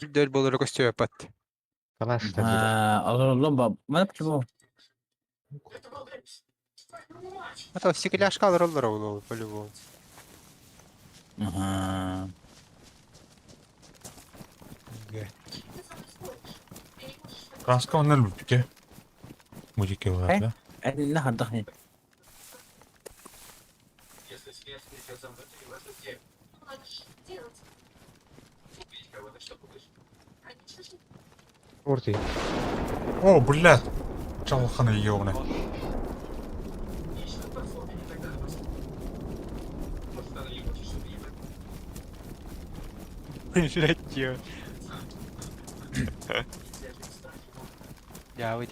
Дөл болары көстүбэппат. Калаш да биир. Олороллон ба. Мана почему? А то стекляшка алыраллар ол по-любому. Ага. Краска онно өлбүппүтэ. Музыка Э? да. Этинне хардах не. Орти. О, блядь! Чалхана ёбаная. Блять, ё. Я выйди.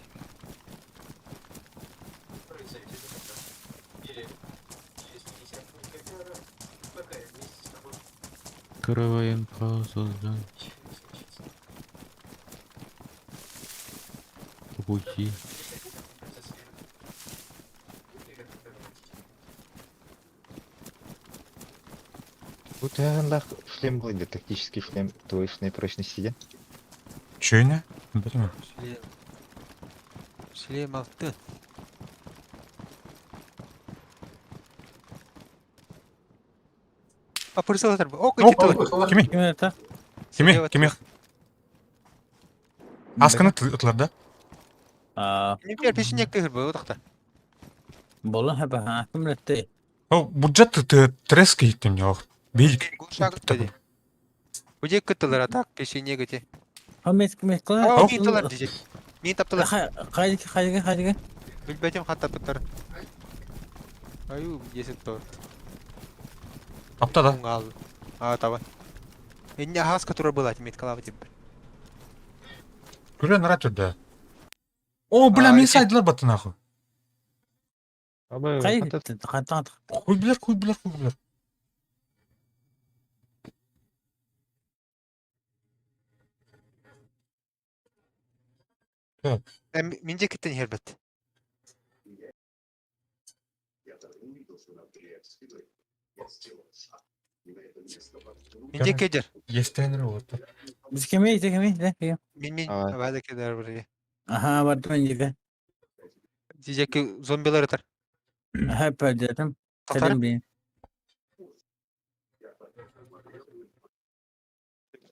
Караваен создан. По пути. Бу тыаһынлах шлем был тактический шлем двоичной прочности диэн. Че не? Блин. Шлем. Шлем алты. А пырсалатар бу. О, О, кытылар. Кими? Ким это? Кими? Кими? Асканы ытлар да? А, Немер пешенек тыгыр бу, отакта. болон хаба ха. Ким это? О, бюджет ты треска иттим yok. Бил. Гулшак dedi. Бу кытылар атак пешенек эти. Ha mes mes А, О. мин тылар дижек. Мин таптылар. Хайdi хайdi хайdi. Билбетим хат таптылар. Аю, есеп тор. Апта да. Уңал. А, таба. Инне хас которая была, меткалава тип. Күрә нара түрдә. О, бля, А, мин ити- сайдылар батты нахуй. Абы Хайdi. хата Хантан. Хуй билер, хуй билер, хуй билер. Минде киттен хербет. Минде кедер. Естенер вот. Biz kime kime de. Мин мин Ай. вада кедер бир. Aha vardı ben gibi. Diyecek ki zombiler atar. Hep dedim. Tatar. Dedim bir.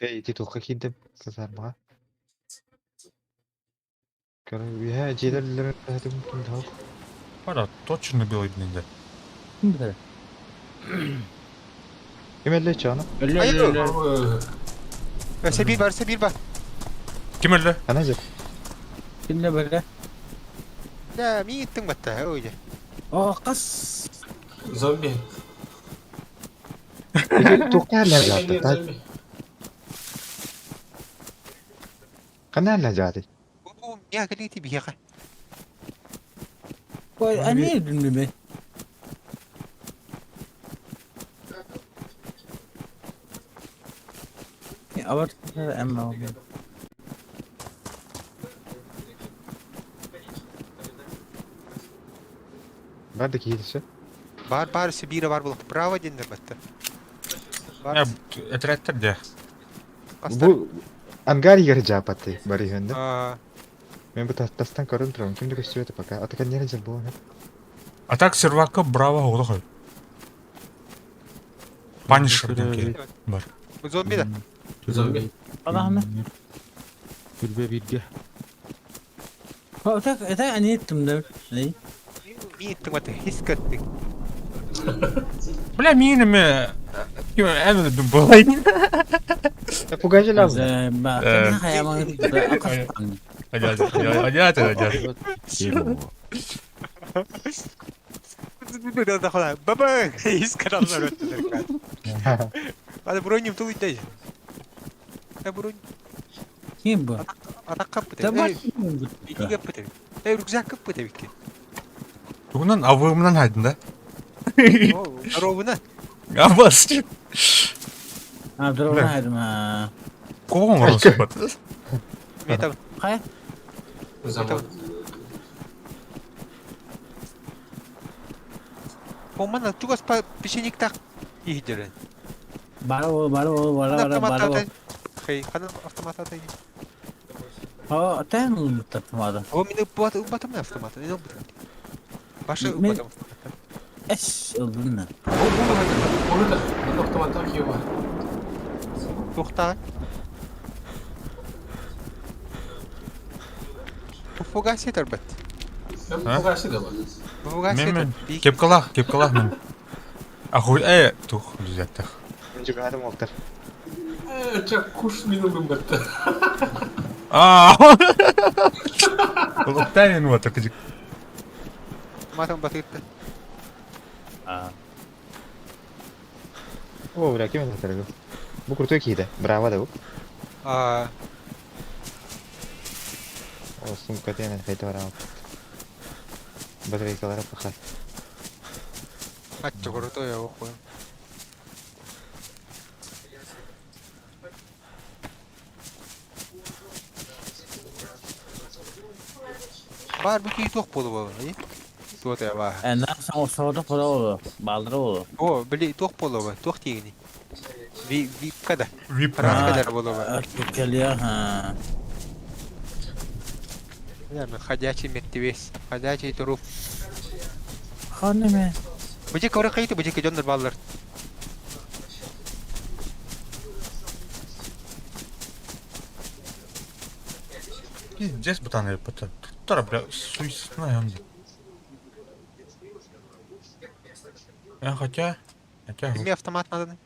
ити туохха киирдим казармаҕа. Көрө үһэ дьиэлэр ким да Пара, точно белый блин да. Kim bilir? Ким эллэ чоно? Öyle Hayır. öyle öyle. Öse bir var, öse bir var. Ким өллө? Ана же. Kimle böyle? Ya min ittin batta öyle. Oh kız. Зомби. Ити туохха эллэ жааты. Зомби. Хана эллэ жааты. Bu ya kaliti bir yaka. Koy anne bilmem. Avart amma. Барды киирсэ. Бар бар öse bir var bu. Bravo denir batta. Я Бар. этреттер де. Бу ангар игер жаапаты барыһында. А, Мен бу тастан көрөн турам. Ким да көстүбөтө пока. Атака нерен жыл буолан. А так сервака браво оғда хой. Панишер денке. Бар. bu zombi de. Зомби. Allah'ım. Түрбе бирге. Ha tak tak anne ettim de. Ne? Min ittin batta. His kattık. Бля, минеме. Эм булай. Пугажылабы. Ba. Э. Hayaman. Ажа, ажа, ажа. Baba his kanallar öttüler. Hadi броним тулуйдай. Э бронь Kim bu? атак каппы. Tamam. Ики каппы. Э рюкзак каппы бикки. Тугунан авымнан хайдын да. О, здоровына. Абас. Ha dur onu haydım ha. Когон оросу бат. Мен там Kay. Замок. Помана тугас па пешеник так иһдерен. Baro baro baro baro baro. Хей, ханан автомат атай? О, тэн ылбыт автомата. О, мин ылбатым автоматы, мин ылбытым. Башы Мен- ылбатым автоматы. Эс ылдым да. Урут автоматтан киһи бар. Туохтааҕый? Бу фугас этэрбэт. А? Фугасы да бар. Бу фугас Мен этэр. мен кепкалаах, кепкалаах мен. Ахуй э тух düzelттэх. Чугаһатым уолтар. Э, ча куш мин ылым бетте. Аа. Улуктайын вот кыжык. Матан батырты. А. О, бля, ким это Бу крутой киһи Браво да бу. А, О, сумка тена хайта бараат. Батарейкалара пахат. ачча крутой я охуй. Бар бу кии туох буолуба и? Туот эва. Энна соҕото кура олу, балдыра олу. О, били туох буолуба, туох тиигини. Ви випка да. Вип. Парадка да буолуба. Келия, ха. Яме ходячий мертвец, ходячий труп. Ханы ме. Бу жеке оры кайты, бу жеке дьоннор бааллар. Здесь бутаны пата. Туттара бля суйсына янды. Я хотя хотя Кимге автомат надо?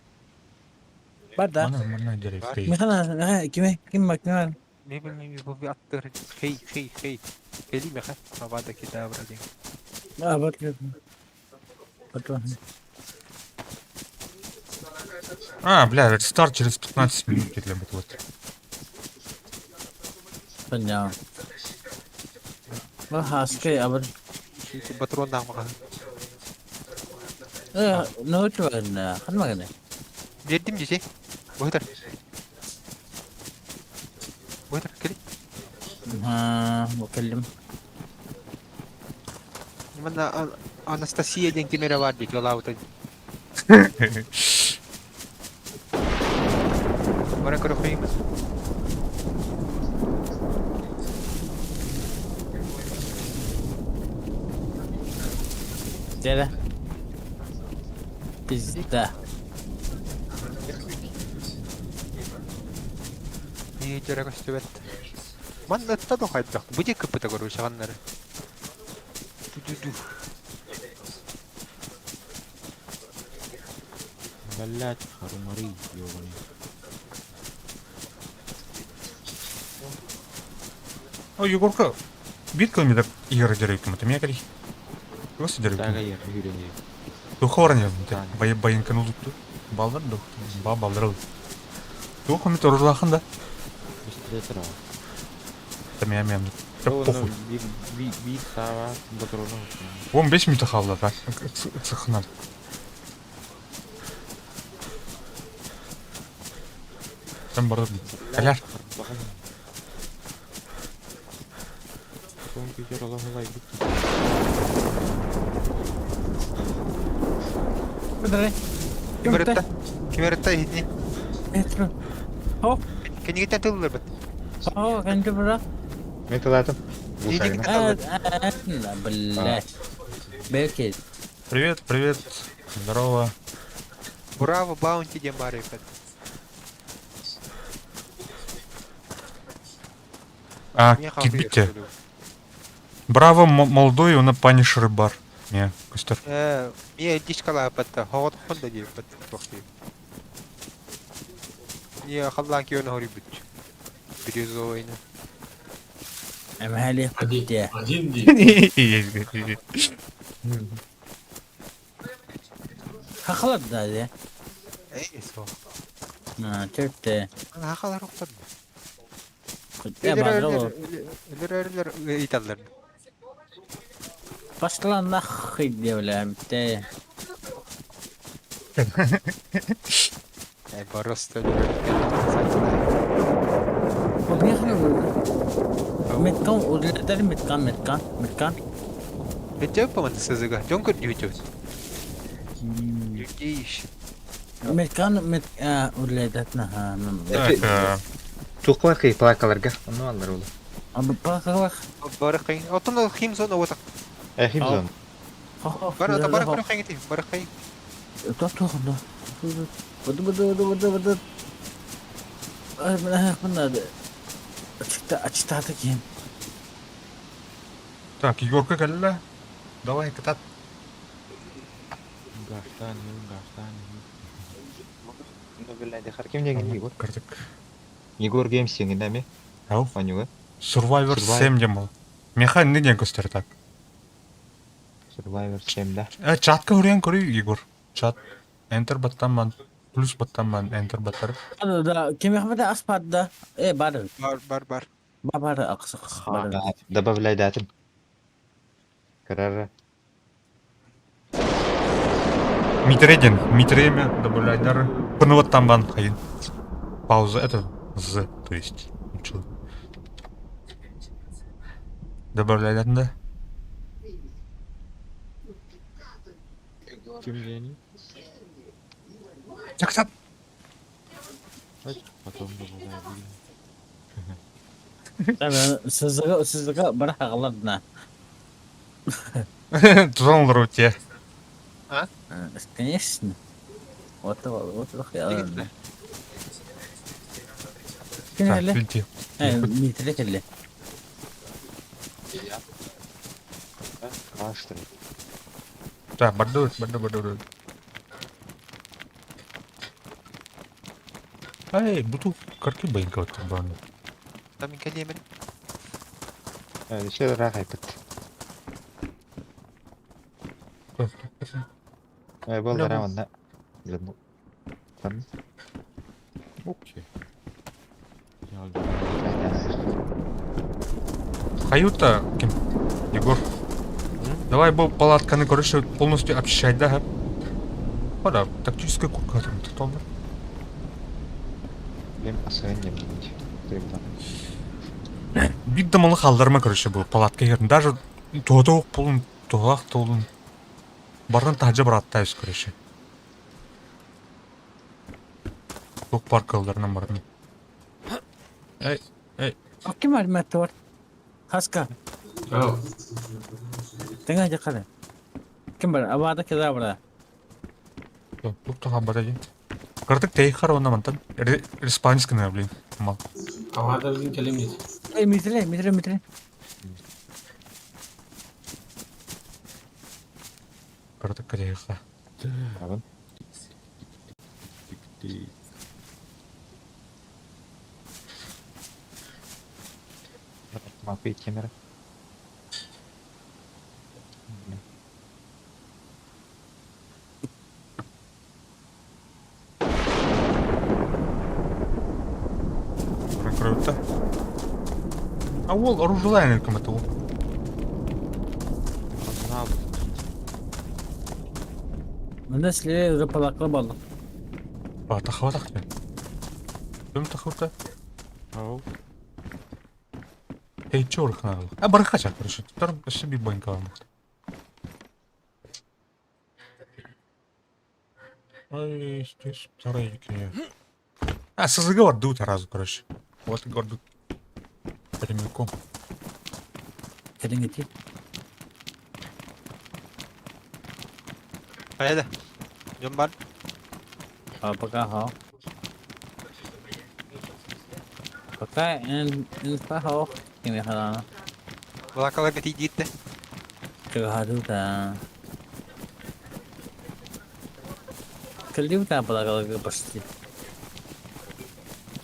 Бар да. Мана мана дерек. Михана, киме, ким бар, ким бар. Не билмейм, бу би аттыр. Хей, хей, хей. Кели меха. Авада кедавра ден. А, вот. Потом. А, бля, старт через 15 минут для вот. Понятно. Бу хаска абыр. Патрон наамаха. Э, ну чуган, хан маганы. Бердим десе. Быһытар. Быһытар, кели. Ха, бу келлим. Манна Анастасия ден кемере бар дейт, лалаута. Бара көрөхөймүз. Дере. Пизда. Иджара көстүбэт. Манна ытта хайдах. Бу жеке кыпыта көрү шаганнары. Ду-ду-ду. Блять, харумари, ёбаный. О, Егорка, бир километр игры дерек кем это кали. Просто дерек. Тага я хүрени. Духовар не бай байынкын улутту. Балдар дух. Ба балдар. Дух метр урлахан да. Быстрее трава. Там я мем. Похуй. Би би би сава патрону. 15 минут қалды да. Цехнар. Там барды. Каляр. Компьютер Аллах лайк. Быдыры. Кемеретта. Кемеретта хитни. Метро. О, Кенигиттен тыллар бит. о, кенди бура. Мен тылатым. Дидик. А, блядь. Белки. Привет, привет. Здорово. Браво, баунти ден бар экен. А, Мне хавы кибите. Браво, молодой, он панишер бар. Не, костер. Э, мне дичкала батта, хогот хонда дей бат тохти. Не халлан кион хори бит. Бирюзовый. Эмхали. Один. Где? Один день. Хахлар да, де. Эй, со. А, чертте. Ана хахалар октар. Я бадыр. Элер элер италлар. Пошла нахуй, бля, те. Э, просто. Меткан, удлетер меткан, меткан, меткан. Бетеп поман сызыга. Жонкор дүйчөс. Людей ищет. Меткан мет үлэлэтна Так, Туохха кый плакаларга онно аллар ол. Бакалах. Бары хай. Оттон химзон оҕотох. Э химзон. Бары бары көрө хайгити. Бары хай. Тох да. Быды быды быды быды быды. Мына ачтаты ким. Так, Егорка кэллэ. Давай, кытат. Гаштан, гаштан. Ну билля Харким деген Егор. Кырдык. Егор Геймс сеңин эми. Ау. Анюга. Survivor 7 диэн буол. Меха инни диэн көстөр так. Survivor 7 да. Э, чатка хурьян көрүй, Егор. Чат. Enter баттамман. Плюс баттамман. Enter баттар. Да, ким яхмада аспадда. Э, бар. Бар бар бар. Бар аксы бар. Добавляй датым. Карара. Митредин. Митреме добавляйдар. Пынываттамбан хайын. Пауза. Это з, то есть. Добавляй да. Ким диэний? Так, так. Потом добавляй. Сызыга сызыга бар хагалардна. Тузан олору те. Конечно. Вот вот Дигит. Так, видите. Митре келле. Каштыр. Так, барды, барды, барды. Эй, буту карки байынка вот баны. Там кэлиэмин. Э, рах айпыт. Э, бол дара онна. Там. Окей. Хаюта, ким? Егор. Давай был палатканы, короче, полностью обчищать, да? Ода, тактическая куртка там, тут Бем асайын не будет. Бит дамалы халдарма, короче, был палатка ерін. Даже туһата полун, туһалах толун. Бардан тахжа бараттайыз, короче. Тук паркалдарынан бардым. Эй, эй. Ким армат бар? Хаска. Ау. Теңе жакары. Ким бар? Абада кеда бар. Тук таха бар один. Кырдык тейхар онна мантан. Респанскый, блин. Мал. Авада билин келемейт. Эй, митре, митре, митре. Кырдык тейхар. Абын. Мапы камера. Круто. А ол оружие кому-то. Мында силер уже палаклы болду. Тахва тахта. Ким тахвата? Ау. Эй, чё рыхнал? А бархача, короче. Тар себе банька вам. Ай, здесь вторые. А, СЗГ вардут сразу, короче. Вот гордут. Прямиком. Келиңити. Хайда. Дьон бар. А пока ха. Пока эн эн хо. Ким хана. Балакаларга тиийдиитте. Чыгаһадыта. Кэлдибита палакаларга почти.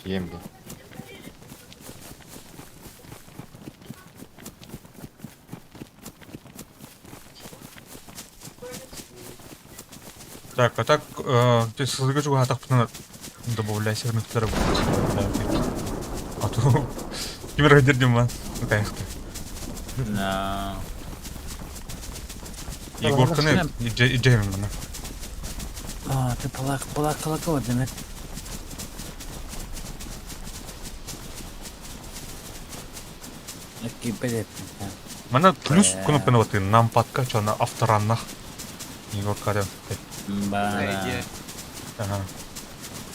Емге. Так, а так, ты СЗГ чуга так добавляйся в А то кимер дердим ма. Ну, конечно. Да. Егорканы иджейм мана. А, ты палак палакалака демек. Кипелет. Мана плюс кнопканы вот нам падка, что на автораннах. Егорка да. Ба. Ага.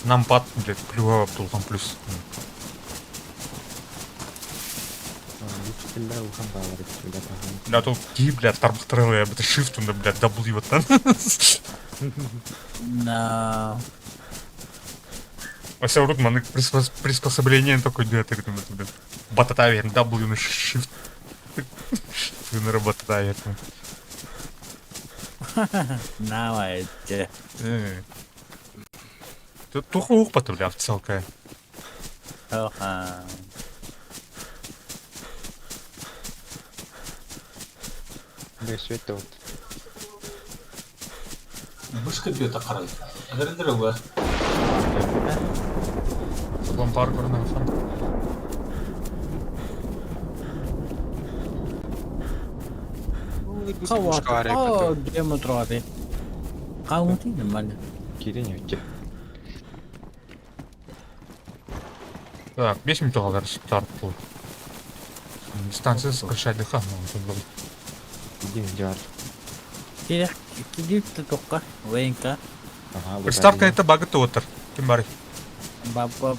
Нампад, блядь, плюга Абдулхан плюс. Бу киллер улахан баалар бля тахан. Бля, тут ки, блядь, тарбахтарылы, это shift, он, блядь, W вот На. Вася урут маннык приспособление такой дуэт, блядь. Бататавер, W на shift. Ты бататавер. Давайте. Тут туху ухпата, бля, целкая. Ха. Бля, все это вот. Бышка бьет охрана. Адыр Лампар көрнө. О, демотроты. Каунти нормально. Кирин өтте. Так, 5 минут алар старт был. Дистанция сокращать ха, ну, Иди, дяр. Кирек кидип токка, венка. Ага, Приставка это багы отыр. Ким бар? Баба.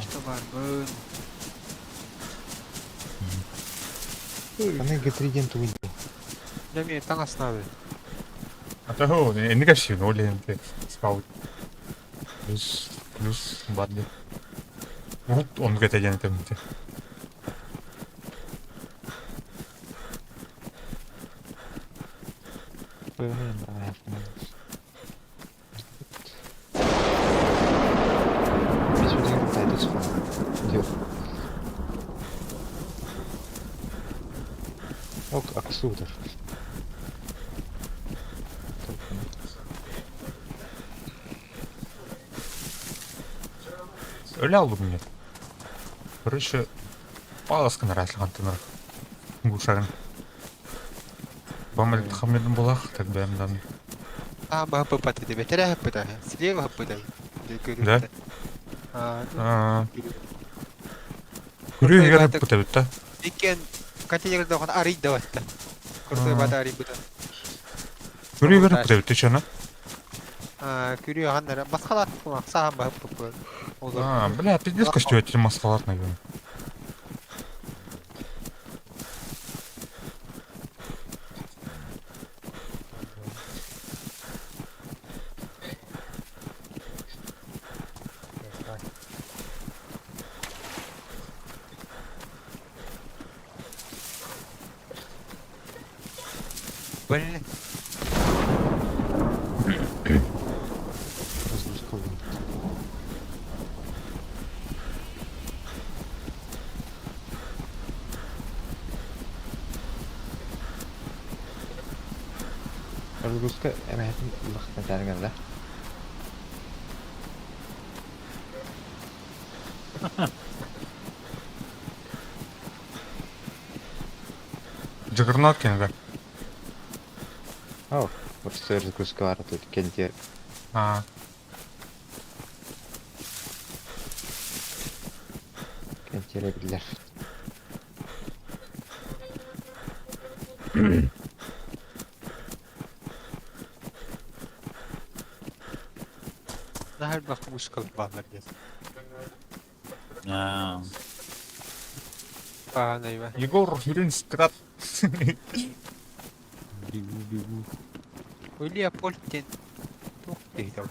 Что бар, бын. Аны Г3 ден туйды. Дәме таң основы. А то не капси, но лен ты спал. Плюс, плюс, бадли. Вот он где-то ден там. Ок, аксудер. Öyle aldım нет. Короче, паласкан раслыган тыныр. Гушагын. Бамал хамедин булах, так бәмдан. А, бахы паты тебе. Терә пыта. Слева пыта. Да? А, А. Күрү егер пыта бит та. Иккен контейнерде оған арый да батта. Крутой бата арый быта. Күрү егер пыта бит чана. А, күрү аганнар баскалар сахан бахы пы. А, бля, пиздец костю эти маскалат, наверное. Блин. Разгрузка был. Разгрузка эмэһэтин улахтан таарыҥар да? Джаггернаут кенеде. О, просто разгрузка бар тут кенте. А, Кентере биллер. Нахар бах мушкал бахар дес. А. А, найва. Егор Юринскрат. Бегу, бегу. Улья Польтин. Тух дейдер.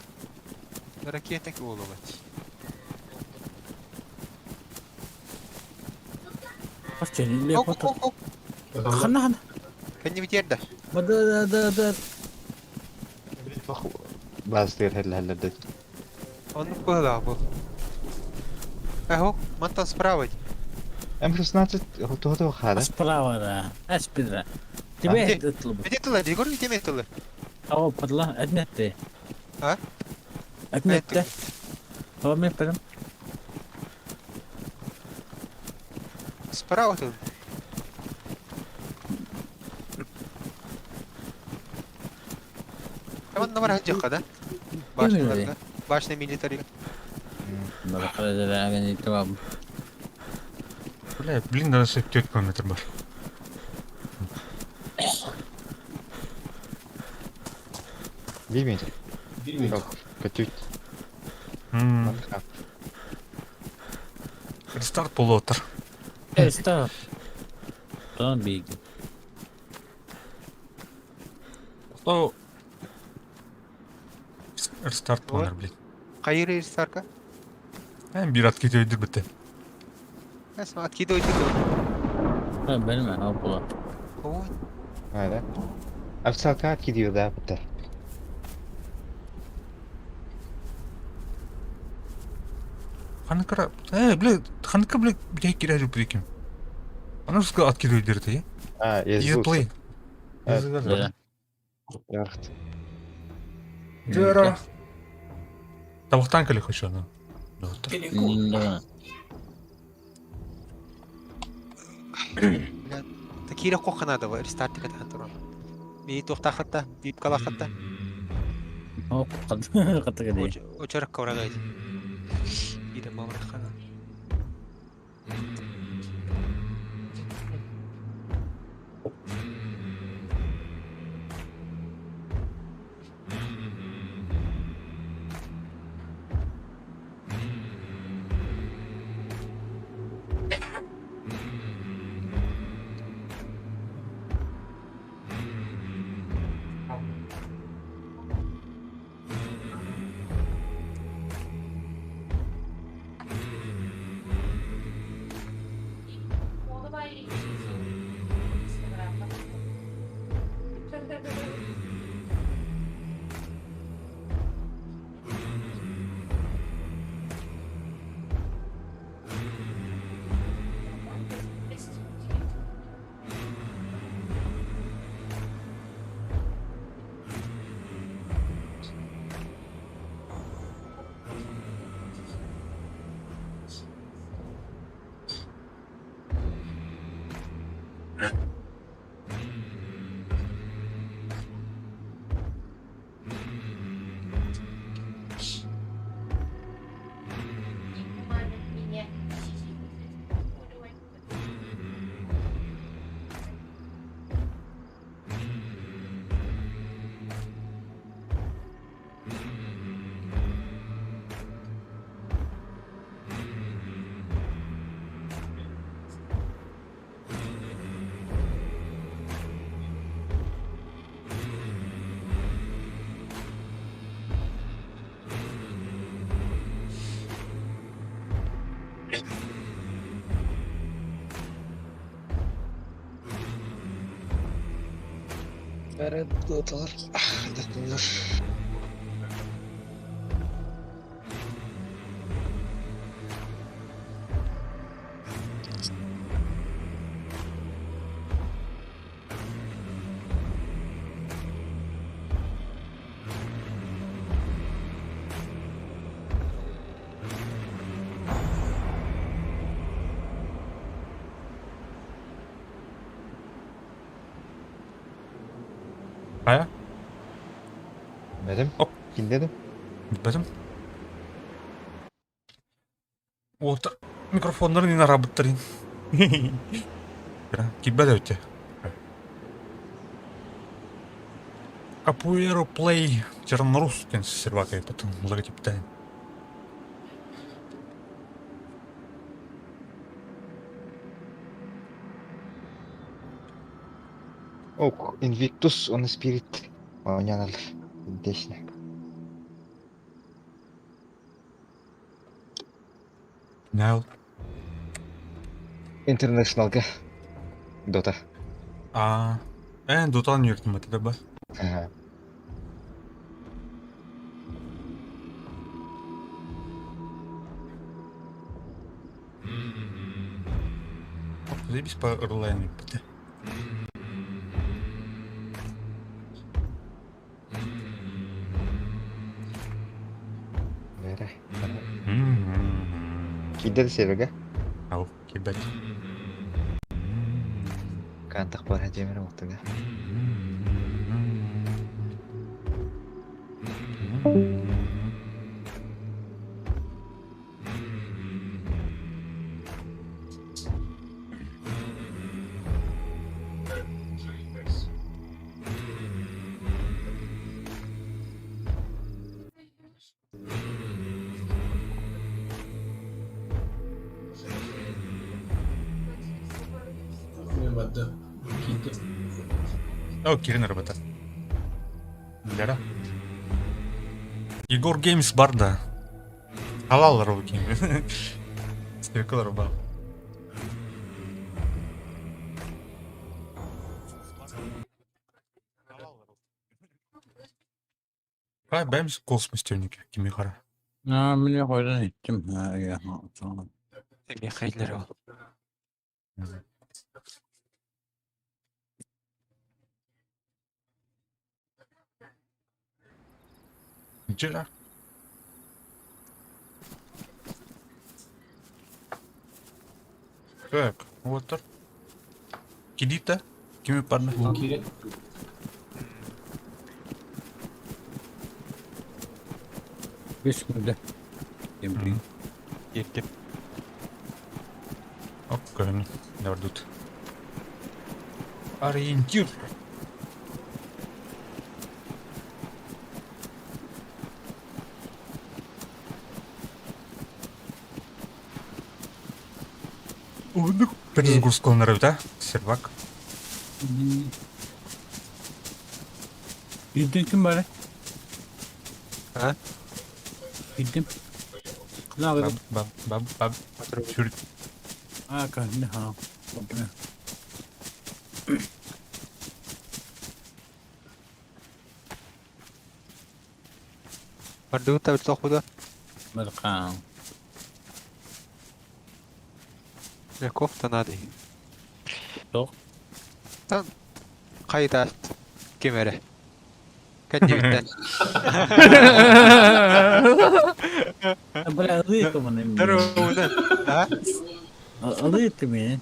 Ракета оловать. Вообще, не Ок, ок, ок. Хана хана. Кенни битерді. Да да да да. Базтыр хеллер Оны кыла бу. Эхо, мантан справа. М16 готово хада. Справа да. Аспидра. Тебе اطلب. Где тылы? Егор, где тылы? О, падла, отметьте. А? Отметьте. О, мне прям. Справа тут. Tamam numara hacı да? Башня, башня милитари. Бля, блин, даже 4 километр бар. Биир мүнүүтэ. Биир мүнүүтэ. Көтүүт. Рестарт буолуотар. Restart. Tamam bilgi. То рестарт буолар, блин. Хайыр рестарка? Эн биир откидывай өйдүр бітті. Эс откидывай өйдүр. Ha, benim ben al bulan. О, Ада. Официалка откидываю, да, бітті. Ханыкара, бля, ханыкка, бля, бля, кирә жүр кем. Аны русска откидывай дерді, А, е? я Play. Да. Ярхт. Дера. Табақтан кэлэ хочу аны. Да. Бля, киирэ куохханаадава рестарт кэтэн туран. Би туохтаахатта, випкалаахатта. О, каттыга дии. Очорок курагай. Иде мамрахана. Ая? Бәдім. Оп. Кин дедім. Бітпедім. Вот микрофоннарын ин арабыттарын. Кибе да өте. Капуэро Play Чернорус тен сервакай потом логотиптен. Ок, Invictus on Spirit. Оняналар. Десне. Нял. Internationalга. Дота. А, Дотан юртым это ба. Ага. Заебись по орлайну бітті. Бәрі. Кидер серверге. Ау, кибет. Кантақ бар әдемір оқтыға. Барда. Киирдим. О, кирин работа. Лера. Егор Геймс барда. Халал руки. Стекла руба. Хай бэмс космос тёники кимихара. А, мне хойдан иттим. Я. Михаил ол. Джера. Так, вот так. Кидита. Кими парна. Киирэ. Бисмилlah. Ким Киирдим. Окей, давай тут. Ориентир. Перезагрузка на да? Сервак. Bildiğin kim böyle? А? Bildim. Ne yapıyordun? Баб, баб, баб, баб. Чур. А, ne ha. Мардута тохуда. Мыркан. Кофта надо. Тох. Тан кайда кемере. Кәннебиттен. Бля, ылыйты мені. Здорово, А? Ылыйты мені.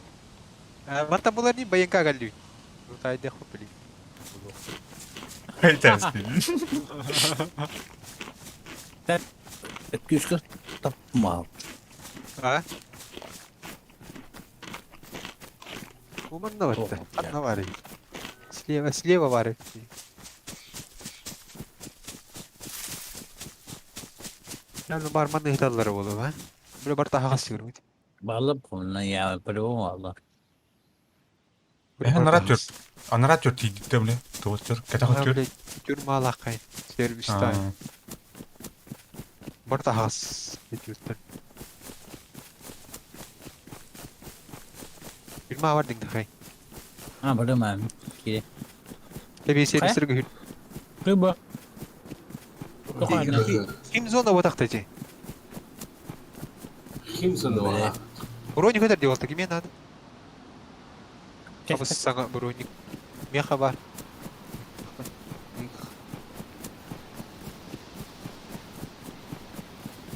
Мата булар не баянка галлю. Тайда хопли. Күшкө тапмал. А? Уманна батта. Анна вары. Слева, слева вары. Yani barman ihlalları olur ha. Böyle bar daha hasıyorum. Балып онна я білуім алла. Анара түр. Анара түр тиидикте биле. Тугут түр. Кэтэх түр. Түр малакай. Сервистай. Бар тахас. Түр. Бир ма бар дing тахай. А, білемін. Ки. Тебе сервистер гүл. Рыба. Ким зона батакта же. Ким зона? Броник өтөр деп алты киме надо. Абыс саңа броник. Меха бар.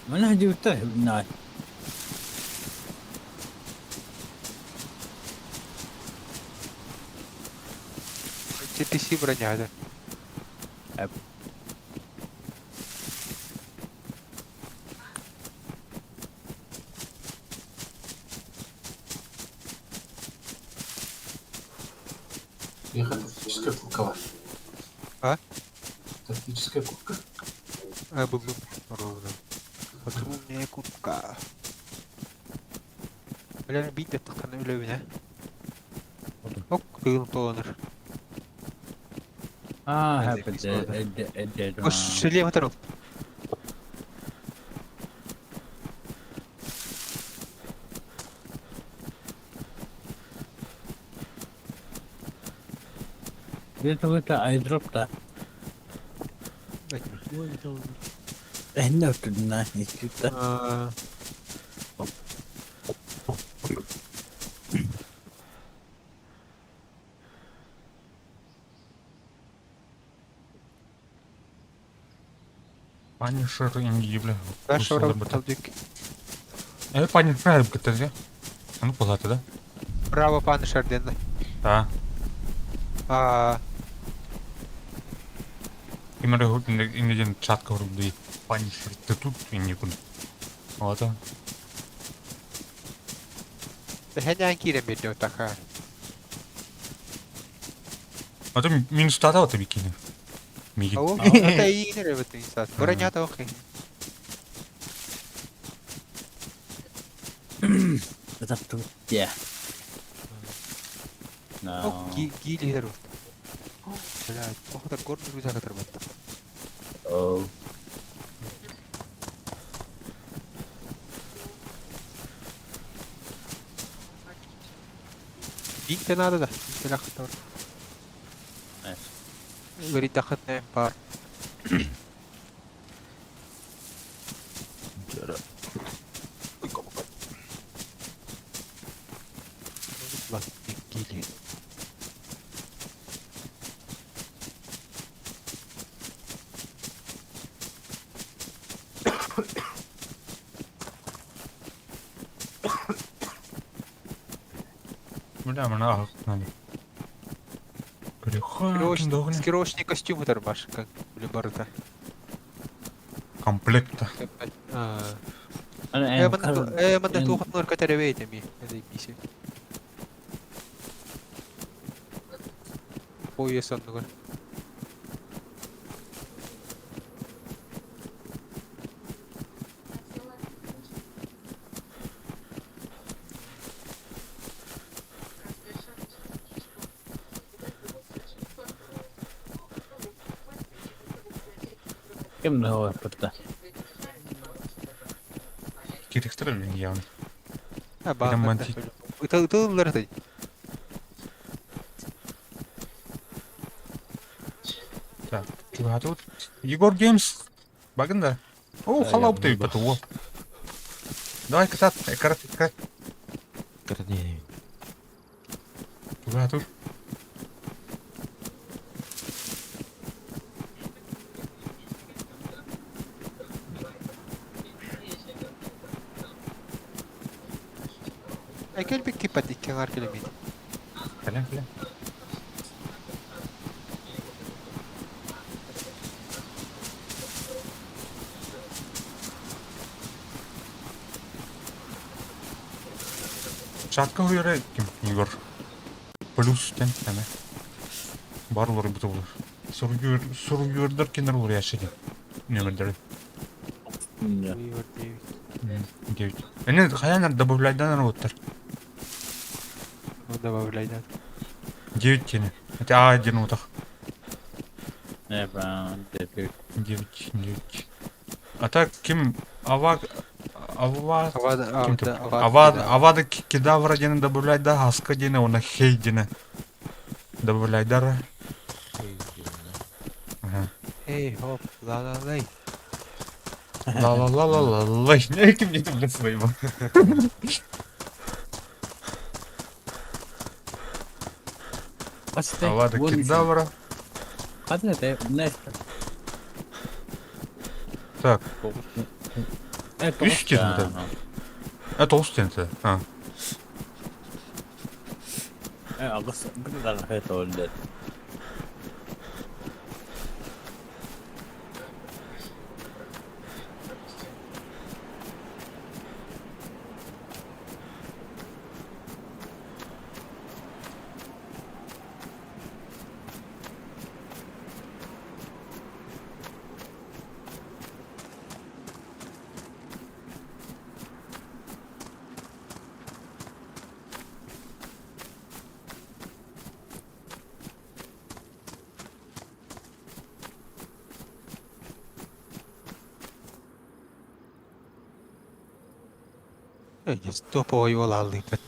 Мына жігіттер мына. TTC броня да. Меха тактическая куртка бар. А? Тактическая куртка. А, был ровно. Патрульная куртка. Бля, бит тахтан үлөбүнэ. Ок, тыгын толонор. А, хэппи. Ош, слева тарол. Это айдроп та. Энне өттүнә, ичүтә. Панишер ингибля. Хорошо, талдык. Э, панишер кытты. Ну, палата, да? Право панишер ден. Да. А. Именно инеден чатка вроде панишер. Ты тут и никуда. Вот. Хәнән кирем бирде таха. А то минус тата вот бикини. Миги. Ау, это и не ребят инсат. Броня тохи. Это тут. Я. No. Гиилиһэр Блядь, охотар горный рюкзак оторвать. Oh. Бинте надо да. Бинте лахтар. Говорит, дахатная пар. Гили. Бля, мана аһык надо. Көрүөххэ Маскировочный костюм оторваш, как барыта. Комплекта. Манна туохатнор көтөрөбөйт эми. Это биси. Пояс оннугар. Ким да хоппutta? Киректер билин явно. А, Романтик. Ытыллар ты. Так, тут Егор Геймс. Багында. О, халау ты поту. Давай катат, карат, карат. Карат. Туда тут. Әкел бик кипат иккеңар килемит. Кэлэн, кэлэн. Чатка хуйра ким Егор. Плюс тен эме. Бар олар бут олар. Суруйур суруйурдар кинер олар яшеди. Нөмердер. 9. Эне хаян добавляйдан оттар. Ну добавляй, да. 9 тени. Это А1 утах. Не, правда, 9, 9. А так ким ава ава Авада, Авада, авада кедавра дені добавляй да, аска дені, она хей дені. Добавляй да. Ага. Эй, хоп, ла-ла-лей. Ла-ла-ла-ла-ла-ла. Не, ким не блядь, своего. Авада кедавра. Так. Үс тен Это толстый это. А. Топовый олаллыпат.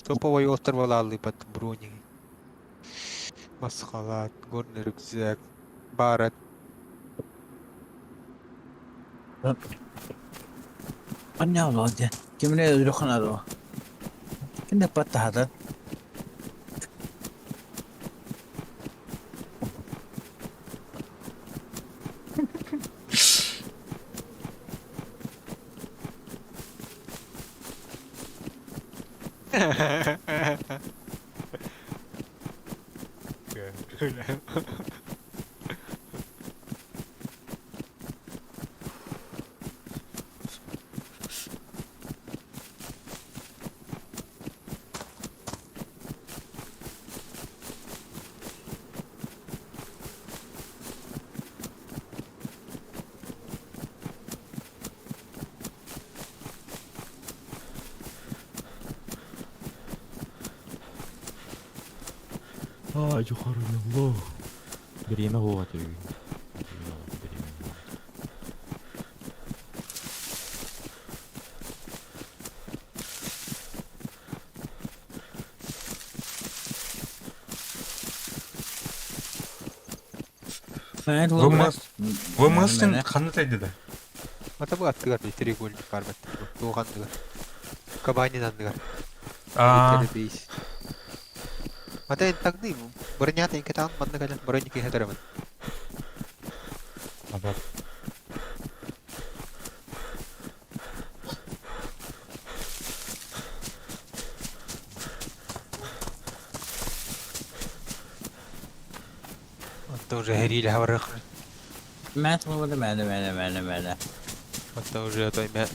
Топовый оттар олаллыпат брони. Масхалат, горный рюкзак, барат. Аня Кимне рухана Кинде паттахата. Аа, дьухарыйаллоо. Бириэмэ суох этэ бүгүн. Бириэмэ суох. ВМС ВМС-тин ханна тайды да? Ата бу аттыгар бей треугольник бар бат. Туох анныгар. Кабанин анныгар. Аа, Бейс. Ата эн тагны бронята эн катаан манна кэлэн броник иһэ көрөмүн. абат. Онто уже хериле хаварых. Мэ тула мэ мэ мэ мэ. Онто уже той мэ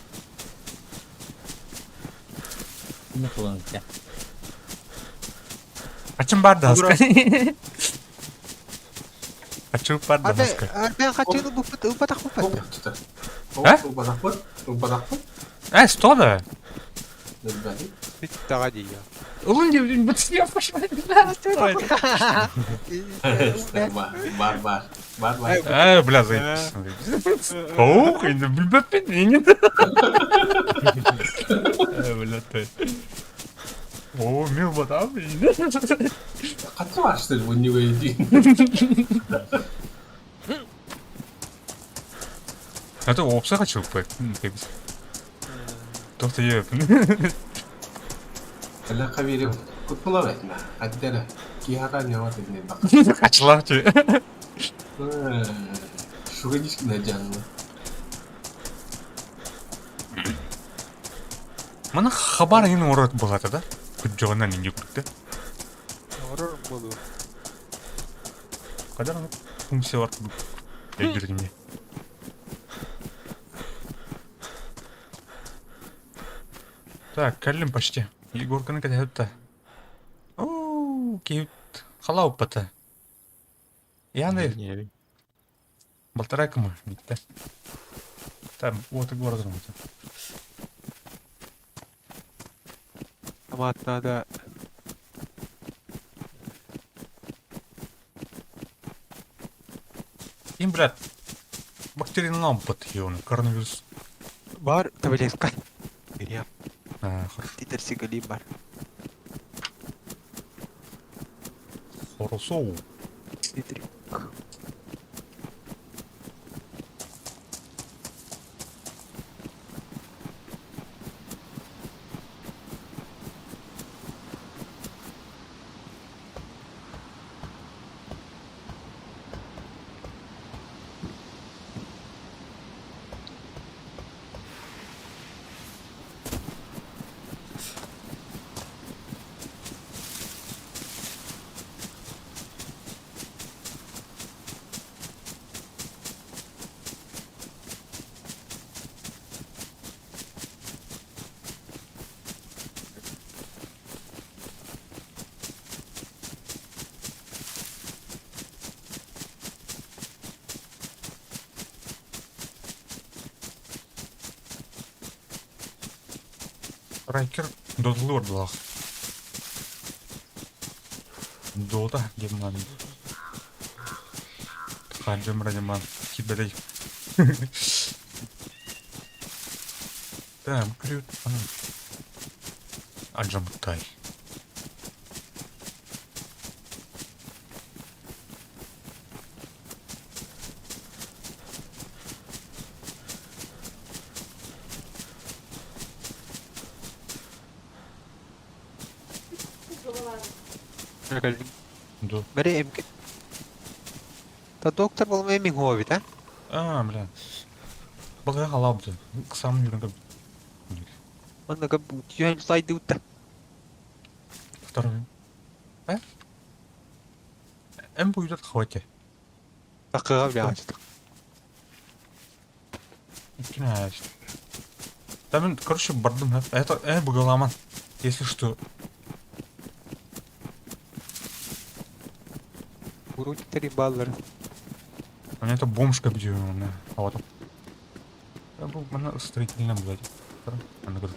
Не куланка. Ачым бар да хаска. Ачым бар да Арбе хаска. арбе хачыны буппут упатах буппат. Опыт. А? Ылбатахпыт. Ылбатахпыт. Э, что да? Өлбәдик. Бүт тага дия. Улун деп бут я пошла. Бар бар. Бар бар. Э, бля, заебись. Ох, енді білмеппін, енді. Э, бля, ты. О, мил батам. Катты барышты бу неге дейін. Это опса хочу пой. Тоқта еп. Әлі қабері көп бола бәтіме. Қаддары. Киһата не бар дедіне бақ. Качылар чи. Шуға дишкіне жанымы. Мана хабар енді орат болады да? Күт жоғынан енді күтті. Орор болу. Қадар функция бар жүргенде. Так, кәлім почти. Егорканы кәтәтті. Оу, кейт халау пата. Яны Не, полтора км битте. Там вот и город вот. Амат надо. Им, брат, бактерии нам под он, коронавирус. Бар таблетка. Берем. А, хорошо. Титер бар. Хорошо. Титр. Райкер додлор блах. Дота геман. Хаджим радиман. Киберей. Так, крют. Аджамтай. Ду. Бери эмке. Та доктор бол эмин хобит, а? А, бля. Балга халабды. Кысам жүрінгі. Манна кап түйен слайды утта. Второй. Э? Эм будет хватит. Такыга бля ачтык. Кинаш. Там, короче, бардым. Это, бугаламан. Если что. Урутери баллар. У меня это бомжка бьет, у меня. А вот. Я был, она строительная, блядь. Она говорит.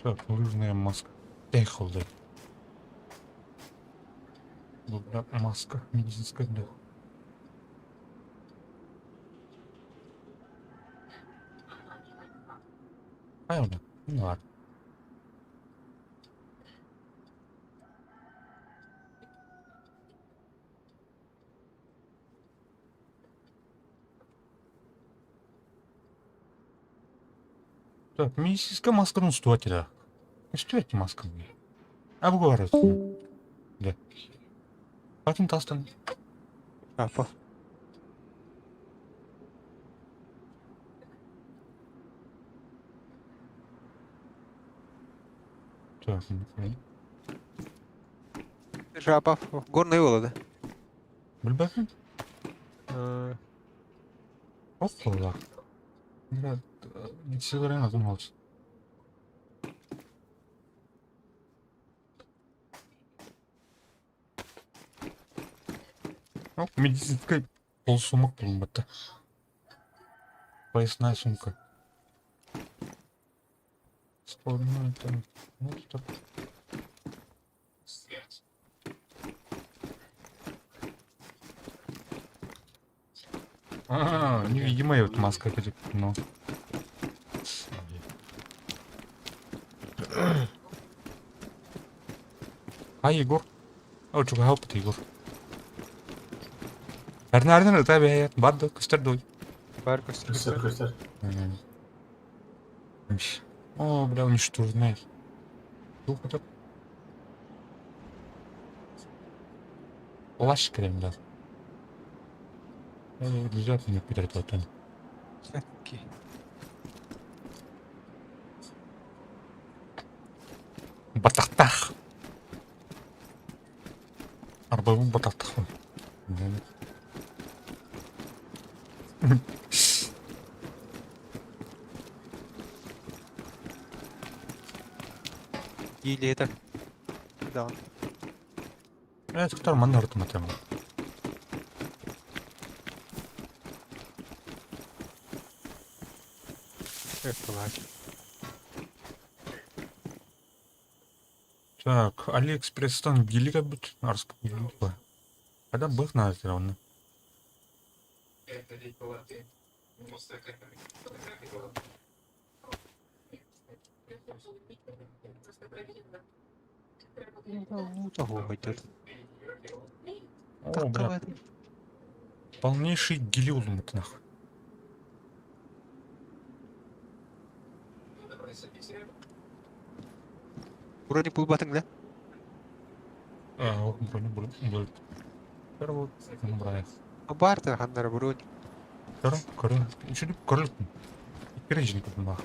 Так, лыжная маска. Эх, олдай. Бу, бля, маска медицинская, бля. Правильно? Ну ладно. Так, медицинская маска, ну, стоит, да. Стоит маска мне. А вы говорите. Да. Атын тастан. Апа. Так, ну, окей. Жапа. Горный уола, да? Билбэппин. Э, Оппала. Бля, силарен атын олус. Ну, медицинская полсумок булуммата. Поясная сумка. Складной там. Вот так. А, невидимая вот маска, как ну. А, Егор. О, чего help Егор. Эрнарden ыта бэйэт барды көстөр дуй. Бар көстөр. Көстөр, көстөр. О, бля, уничтоженный. Дух это. Плащ крем, да. Обязательно перед. Окей. Батахтах. Арбабу батахтах. Или это. Да. Э, тохтор манна ортум атам. Это ладно. Так, Алиэкспресстан гилига бит арск гилик. Когда бых на равно. Ну, того пойдет. О, бля, полнейший гилиулум это нахуй. Вроде был батың, да? А, броня, броня, броня. Первый, ну, броня. А барта ханнар броня. Көрө, көрө. Үчүлүк көрүлүк. Иккирежин көрдүм бах.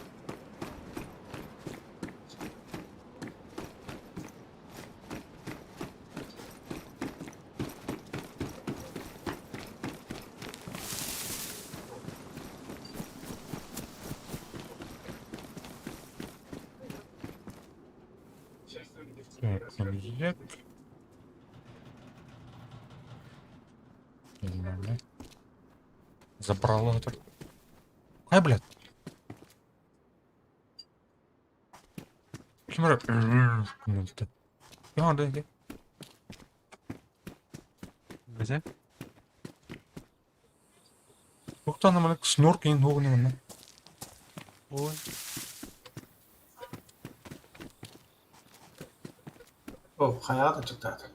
Так, рюкзак. Нормально. Забрала это. Ай, блядь. Ким эрэ Я, да, да. Мезе? Туктан мана снорк ин хугуна мана. Ой. О, хайаҕа да чыктаата.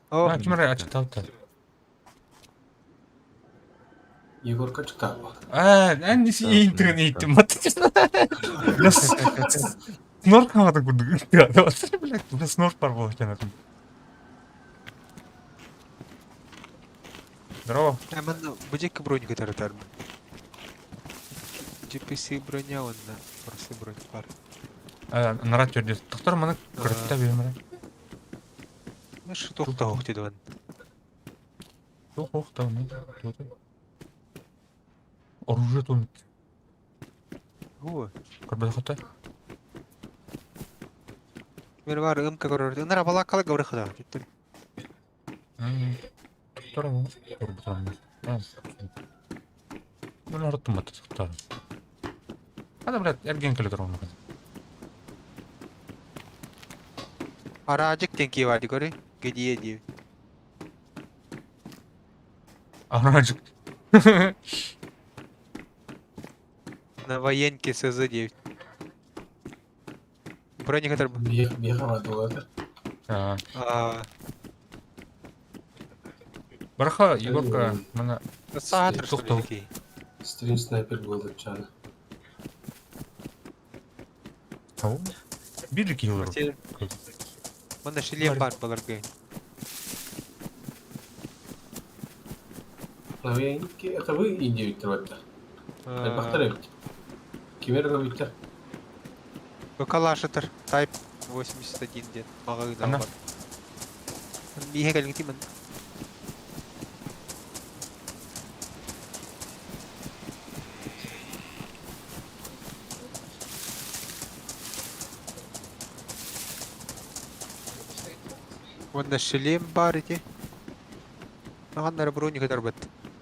О, А, ким эрэ ачыктаабыта. Егорка чыктаабыт. А, эн иинтигин ииттим бат. Бля, снорк хамата курдук. Блядь, бля, снорк бар болот жанатым. Здорово. Манна бу бронь көтөрөтөрмүн. GPS броня онна. Просто бронь бар. Нарат жерде. Тохтор маны көрөттө бермере. Маш тохта охти диван. Тух ох там. Оружие тут. О, Көрбөт хата. Мен бар ымка көрөр. Ынара балаккалы гаврыхада. Жеттим. Тохтор көрбөт. Мен араттым аты тохтор. Ада, блядь, эрген келе турган. Араадьык диэн киһи баар дии көрүй. Гидиэ диэбит. Араадьык. На военке СЗ диэбит. Броника Биэхэ бардылар. Аа. Аа. Бараха, Егорка, мана Саатыр что Тоқтол. ли такие? Стрим снайпер буолар чаана. Тау. Биир киһи олорор. Манна шлем бар баларга. Новенький, это вы идею тротта. Элбэхтэр эбит. Кимэр ылбыттар? Калашатор Type 81 диэн маҕаһыын Ана. бар. Бииһэ кэлиҥтим Уонна шлем баар ити. Аҕаннара броник ытарбыт.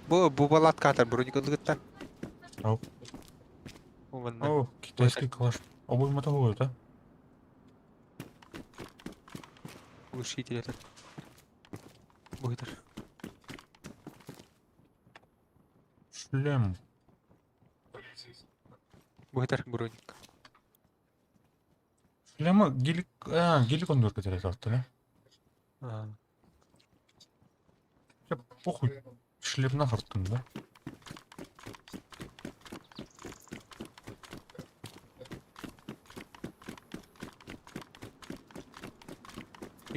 Бу бу балаатка атар броник ылыгыттан. Ау. Уонна О, китайский калаш. Обоймата хуй, да? глушитель этот. Быһытар. Шлем. Быһытар броник. Шлема гелик, а, гелик он только теряет, да? Аа. Я похуй. Шлем нахер там, да?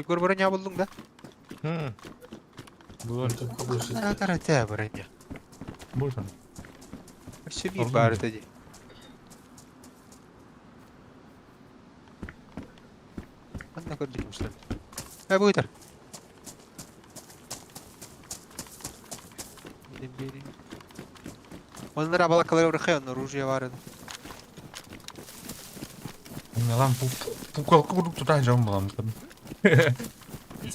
Егор броня булдуң да? Хм. Булар. Атар этэ броня. Будет он. Вообще бир Ордун баар дии. этэ дии. Манна көрдүк что ли? Э, быһытар. Оннор балакалар урхай, онно оружие баар. Милан пукалка курдук тутан жан балам.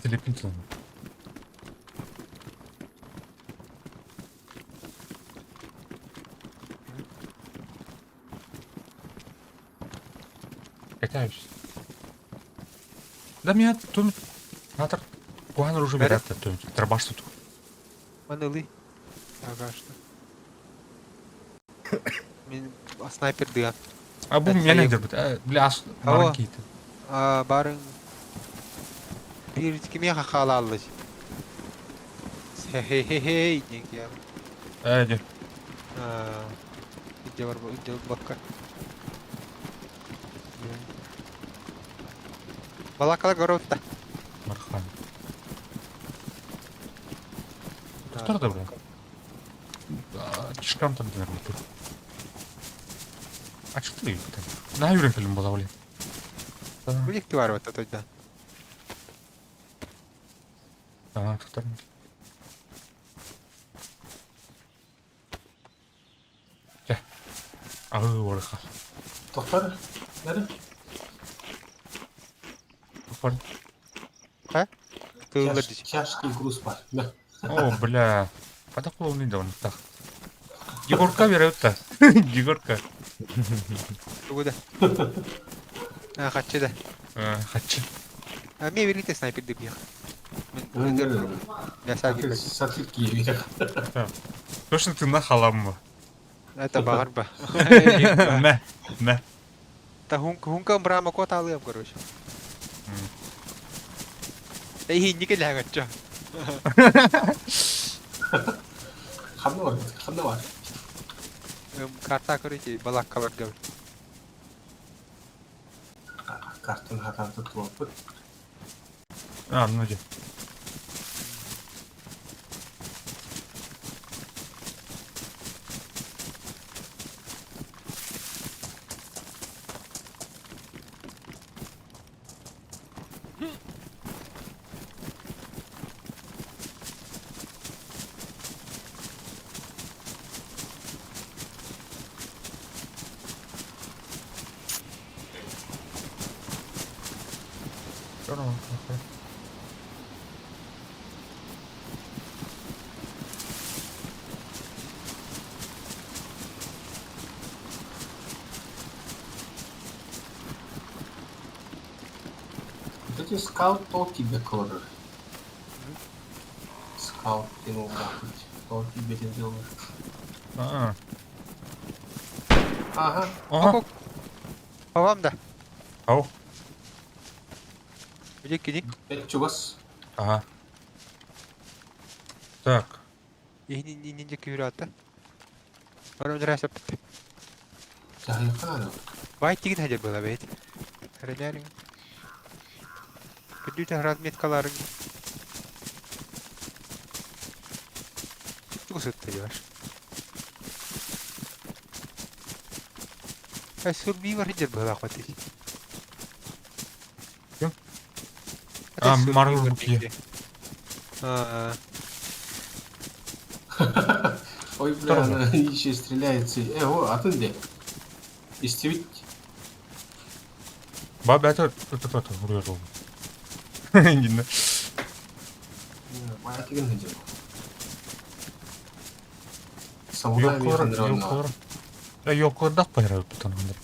Слепин тулан. Катаюсь. Да меня тут натар кухан оружие Бәрі? берет, то трабаш тут. Маны ылый. Ага, что. Мин снайпер дыа. А бу Это меня я- не дербит. Бля, ас Алло. маленький. А, барын биир кимиэхэ хаалааллар. Хе-хе-хе, диэн киһи. Э, де. Аа, Идде бар идде бакка. Балакалар горовта. Мархан. Кто да, бля? Чишкам там наверное, тут. А что ты там? На Юрий фильм была, блин. Билик бар вот это да. А, кто там? Ары орха. Тохтар? Бәрі? Тохтар. Тыллар дии. Тяжкий груз бар. Мә. О, бля. Қайда қолын да оны так. Егорка берет-то. Егорка. Тугу да. А, хаччы да. Хаччы. А, мен биргите снайпер деп бих. Мен Я сам Сатып киіп. Точно ты на халамма. Это багарба. Мә, мә. Та хунка хунка брама кота алыам, короче. Эй, не келәгәччә. Ханна бар, ханна бар. Карта короче, балакка бар гәбер. Картын хатан тұтып. А, ну де. Эти скаут то тебе колоры. Скаут ты мог То тебе ты делаешь. Аа. Ага. Ага. Бабам да. Ау. Били кини. Это чугас. Ага. Так. Иһин күүрэ Барым дьараса бит. Чахайкара. Бай тигин хадыр была бит. Ренерин. Күдүтэ разметкаларын. Тугу сытты дьар. Ай сурбивар хадыр была хватит. Ким? А, Марвел Букье. А, Ой, бля, она еще стреляет. О, а ты где? Истевить. Баба это это это вроде Гинне. Мая деген хадыр. Самурай Йокор, йокор. Э, йокордак байрап бутангандар.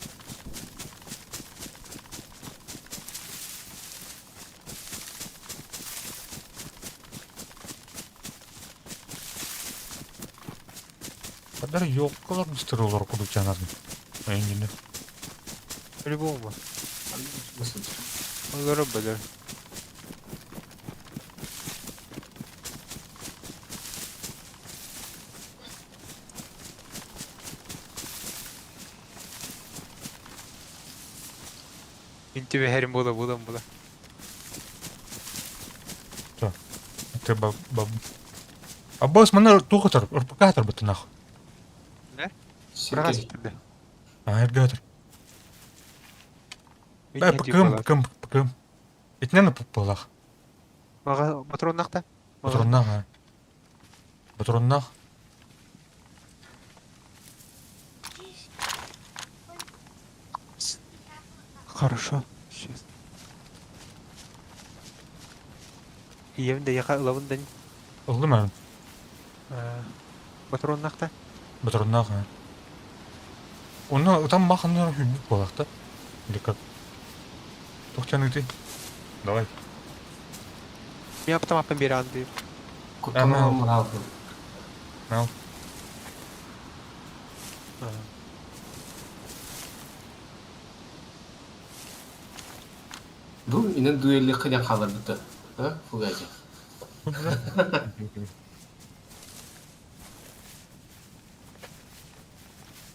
Кадар йоколар мистер олар кудук жаназын. Эңгине. по-любому. Олору билер. Интибе херим була була була. Ты баб баб. Аббас мана тухатар, РПК бутанах. Брагас түрдө. А, эргатор. Э, ПКМ, ПКМ, ПКМ. Итнен пуппалах. Мага патроннакта. Патроннах, а. Патроннах. Хорошо. Сейчас. Ием да яка ылабын дан. Ылды мен. Патроннакта. Патроннах, а. Оны там маханнар хүбүк болах да. Или как? Тохтяны ты. Давай. Мен автоматпен бере анды. Кутанам разум. Ал. Ду инен дуэлли кыдя калыр бітті. А, фугази.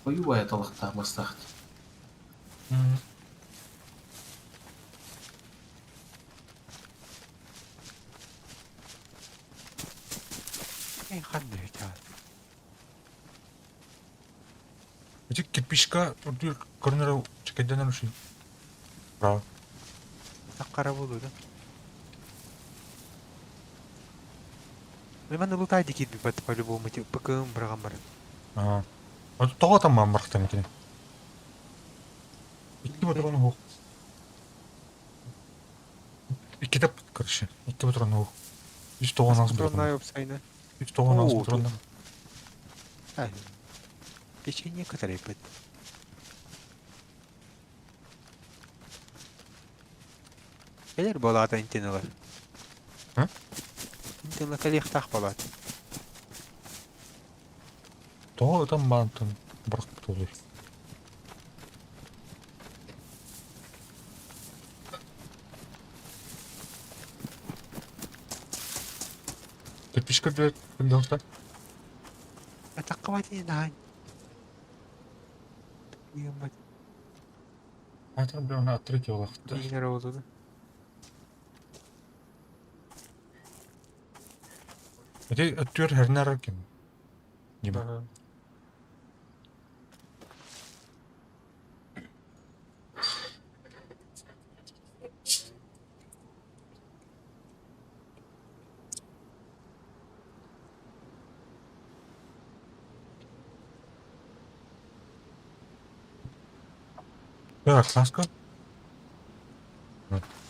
Ой, талақта мастахт. Эй, ханды ведь. Эти кирпичка үрдүр көрүнөр чекеден уши. Браво. Таккара болду да. Мен лутай дикит бит по-любому ти ПКМ браган бар. А. А тоҕо там маммархтан этини. Икки патрон ух. Икки тап, короче. Икки патрон ух. Үс тоҕон аас патрон. Патроннай опсайна. Үс тоҕон аас Оо, патрон. Ай. Печенье которое бит. Келер болата интенелер. М? Интенелер калих болат. Тоҕо там баантан барак толуй. Кирпичка бер кымдалта. Атаккабат не Ебать, Айтар бир оны открыть олақты. дигенер болду да. Эти өттүр хернер ким? Диба. Ага. Так, Саска.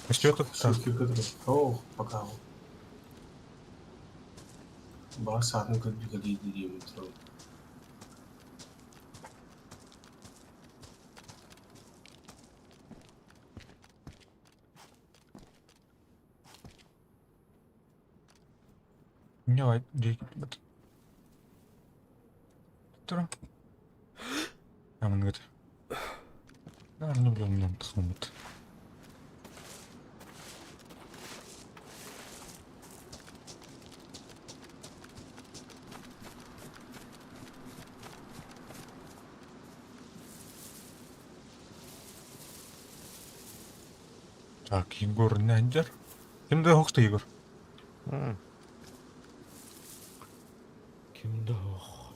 Что это? Так, Шутки которые. Ох, пока. Бас атын көрдүкө дейди дейм туруп. Не, Туран. Амангыт. Ну, блин, тахмыт. Так, Егор Нендер. Ким да хохто Егор? Ким да ох.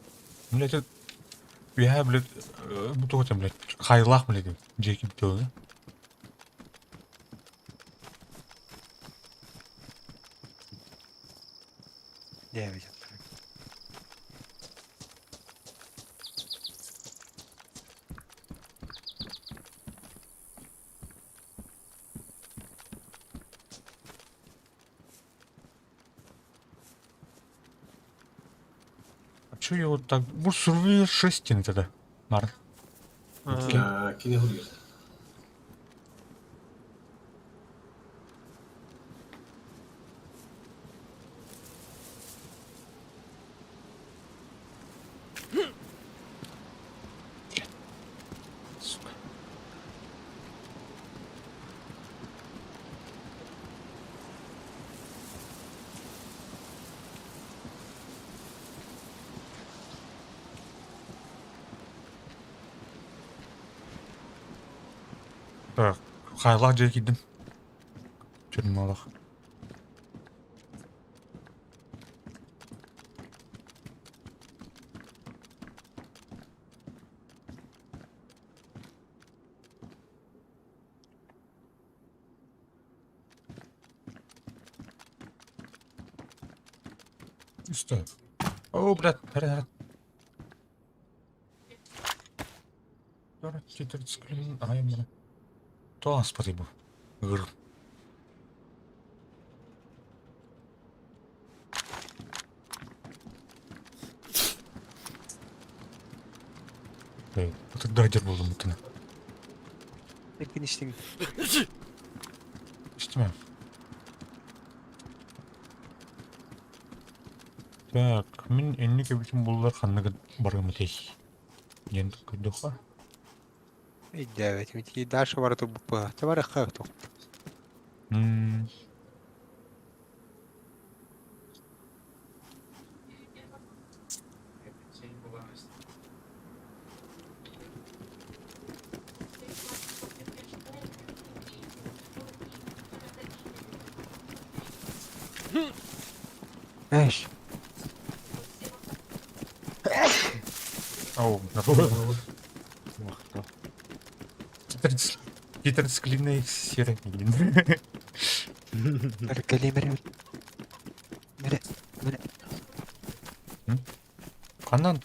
Блядь, это... Я, блядь, бу туох блядь, хайлах, блядь, дьиэким тылы. Диэбит. А чё я вот так... Бу сурвир шестин тогда, Нар. Кини хуруйар. Сука. Так, хайлах дьэ киирдим. Тюрьмалах. Стой. О, блядь, хара, хара. 14 клин, ай, бля. То спасибо. Гр. Это дайдер был мутына. Экин иштиң. Истимем. Так, мин инник эбитин буллар ханныгы баргым этей. Диэн көрдөххө. Өйдөөбөт. Ити дальше бара турбуппа. Табара хак тух. М, Эш. Ау, Махта. Гидроциклинная сера. Кали мере. Мере. Мере. Ханан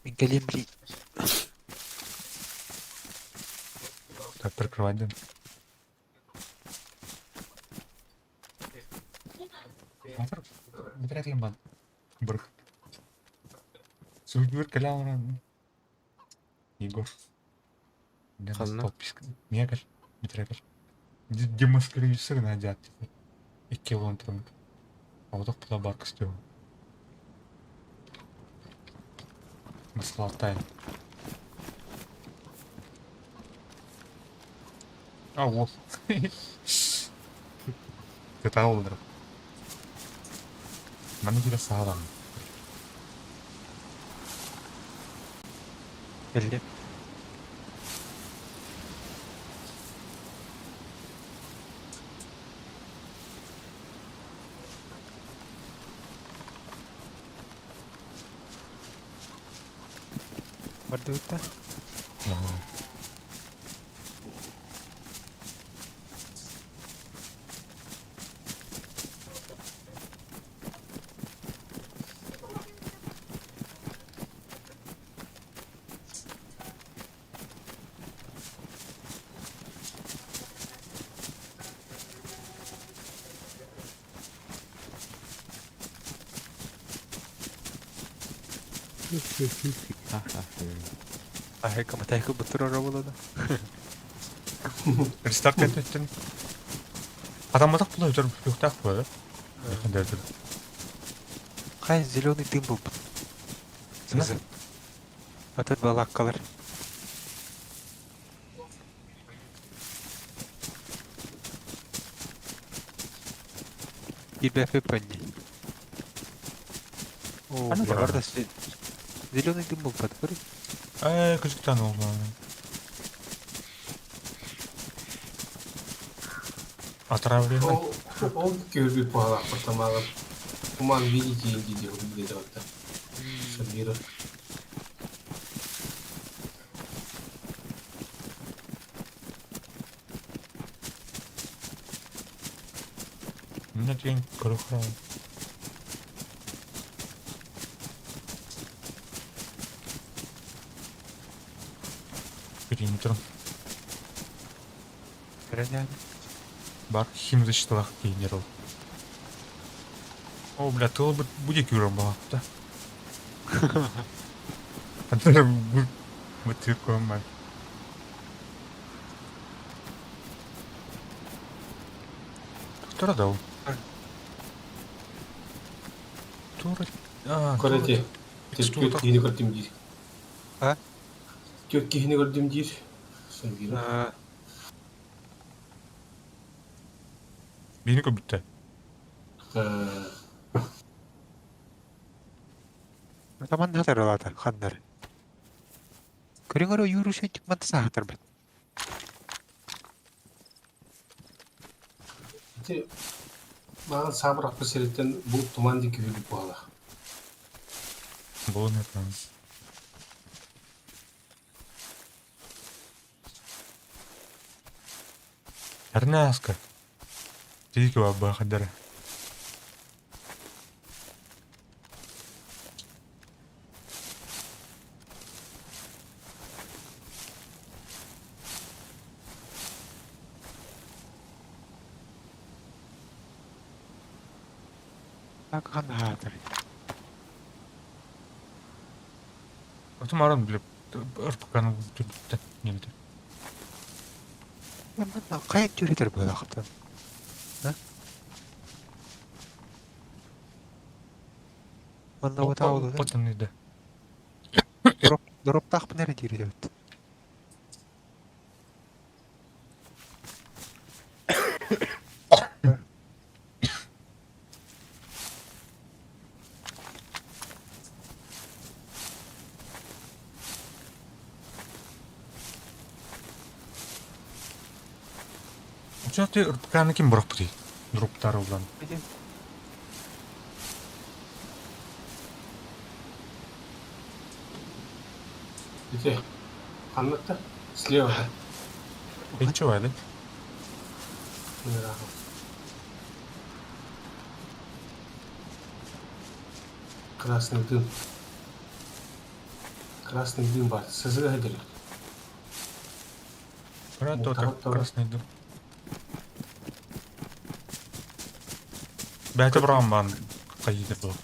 Мин кэлиэм били. Так, прикрывать. Бир. Сугүр кэлэн Егор. Ханна? Подписка. Мегал. Митрегал. Демаскируется на дят. Икки лон турмут. А вот так бар костюм. Маслатай. А, вот. Это олдер. Маны кире саалам. Кэллим. Бардыбыт да? Аһыка матайкы бутур була да. Рестарт кеттин. Адамматак була өтөр юктак була. Хай зеленый дым булбут. Сызы. Атын балаккалар. Ибэфэ панни. О, Аны бля, барар. барда зеленый дым булбат. Көрү. Э, кырдьыктан ол. Отравленный. Ол, ол көрбүт баҕалаахпыт тамаҕын. Туман видите дии диэтэҕиттэн. Сабира. Мин этиэн көрө Периметром. Реально. Бар химзащиталаах генерал. О, бля, тыл будет юром была, да? Бытырком. Кто дал? Тура... А, Көрөти. Түөрт киһини көрдүм диир. А? Түөрт киһини көрдүм диир. Сабира. Бини көбүттэ. Таман хатарылата ханнар. Көрүҥ өрө юру шөйтүк манта саатар бит. Ити маған сабырақпы сириттен бұл туман диэки күлүп буолла. Буолан это. Арнаска. Тиики баба хадара. Так ханна хаатар. Отумаран билип РПК-ны түрбүттэн немде. Манна кайын түрүтер буолаахтан. А? Манна отаулу. Потом да. Дроп дроптаах нere диир дебит. Учаты РПК-ны ким бұрық Дроптары улан. Ити ханнатта слева. Ничего, да? Красный дым. Красный дым бар. Сызыга хедер. Красный дым. Бәті бұраған бан қайыды болды.